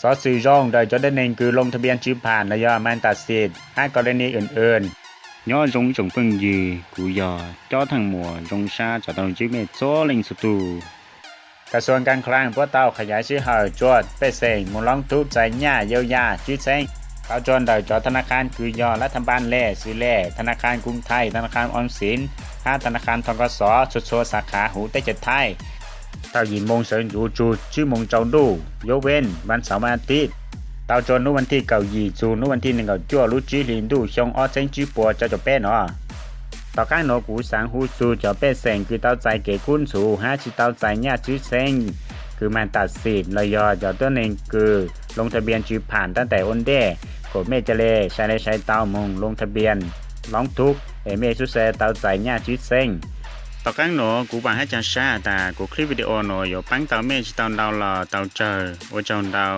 Xov xwm zoo ntawm cov tuab neeg kws loo tha npias tswv pham los yog mas tas xim hab kos le ni wm wm. Nyob zoo ib tsoom phooj ywg, kuv yog Cob Theej Muas, zoo sab tso tau ntsib mej txhua leej txhua tug. Kas xuas kas khlaas puab tau qhov yav sij hawm tsua pej xeem moog loob tub txais nyaj yau yaj tswv txheeb, tau tsua ntawm cov tha na khan kws yog lab tha npab le xws le tha na khan Kuv Thaij, tha na khan Oom Xiv hab tha na khan Thoo Ko Xov txhua txhua xav khav huv teb chaws Thaib. Thaum yim moos sawv ntxuv tsug tswb moos tsaus ntuj, yuav ven vas xauv vas tij, tau tsua nub vas thij kaum yim txug nub vas thij neeg nkaum cuaj lub tsib hlis ntuj xyoo ob txheeb tsib puas rau caum peb no. Tom qaab nuav kuv xaav hu txug cov pej xeem kws tau txais kev kub ntxhuv hab tsi tau txais nyaj tswv txheeb kws mas tas xim los yog cov tuab neeg kws loo tha npias tswv pham tab tais ua ntej, kuas mej ca le sai le sai tau moog loo tha npias loob tub es mej xub xav tau txais nyaj tswv txheeb. Tom qaab nuav kuv vaam hab caag sab tas kuv clip video nuav yuav paab tau mej tsi tau ntau los tau tsawg, ua tsaug ntau.